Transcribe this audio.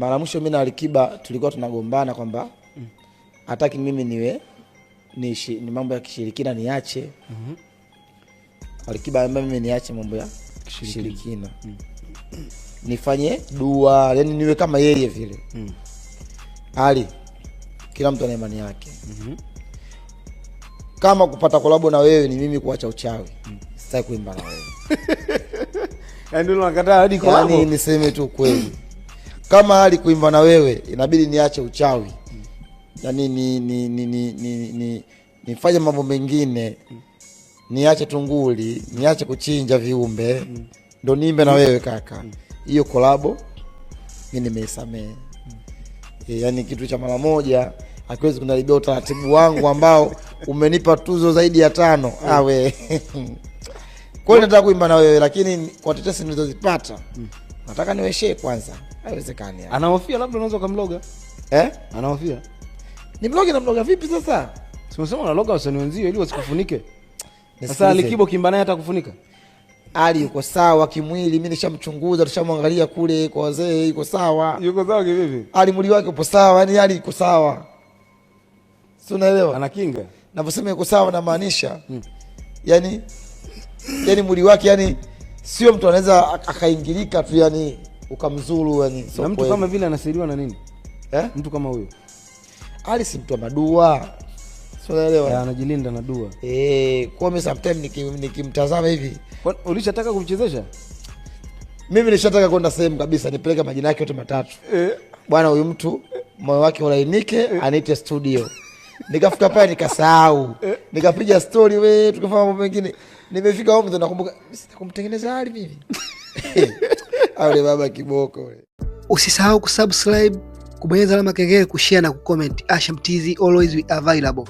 Mara mwisho mimi na Alikiba tulikuwa tunagombana kwamba hataki mimi niwe ni mambo ya kishirikina niache. Alikiba anambia mimi niache mambo ya kishirikina. Nifanye dua, yani niwe kama yeye vile. Ali, kila mtu ana imani yake. Kama kupata kolabo na wewe ni mimi kuacha uchawi. Sitaki kuimba na wewe. Yaani ndio unakataa hadi kolabo. Yaani niseme tu kweli. Kama Ali kuimba na wewe inabidi niache uchawi. Yaani ni nifanye mambo mengine. Niache tunguli, niache kuchinja viumbe, ndo niimbe na wewe kaka. Hiyo kolabo mimi nimeisamehe. Yani kitu cha mara moja hakiwezi kuniharibia utaratibu wangu ambao umenipa tuzo zaidi ya 5. Awe. Kwa hiyo nataka kuimba na wewe, lakini kwa tetesi nilizozipata nataka niweshee kwanza. Haiwezekani. Anahofia labda unaweza kumloga. Anahofia. Ni mloge na mloga vipi sasa? Si unasema unaloga wasanii wenzio ili wasikufunike. Nisikilize. Sasa Alikiba ukiimba naye hata kufunika. Ali yuko sawa kimwili, mimi nishamchunguza, tushamwangalia kule kwa wazee, yuko sawa. Yuko sawa kivipi? Ali mwili wake upo sawa, yani Ali yuko sawa. Si unaelewa? Ana kinga. Navyosema yuko sawa namaanisha. Yani mwili wake yani sio mtu anaweza akaingilika tu yani ukamzuru yani, sio Na mtu kweli. kama vile anasaidiwa na nini? Mtu kama huyo. Ali si mtu wa madua. Si unaelewa? Ya, anajilinda na dua. Kwa mimi sometimes nikimtazama hivi. Kwa, ulishataka kumchezesha? Mimi nishataka kwenda sehemu kabisa nipeleke majina yake yote matatu. Bwana huyu mtu moyo wake ulainike, aniite studio. Nikafika pale nikasahau. Nikapiga story we, tukafanya mambo mengine. Nimefika home ndo nakumbuka sita kumtengeneza Ali mimi. Yule baba kiboko yule. Usisahau kusubscribe, kubonyeza alama kengele, kushare na kucomment. Asham TZ always we available.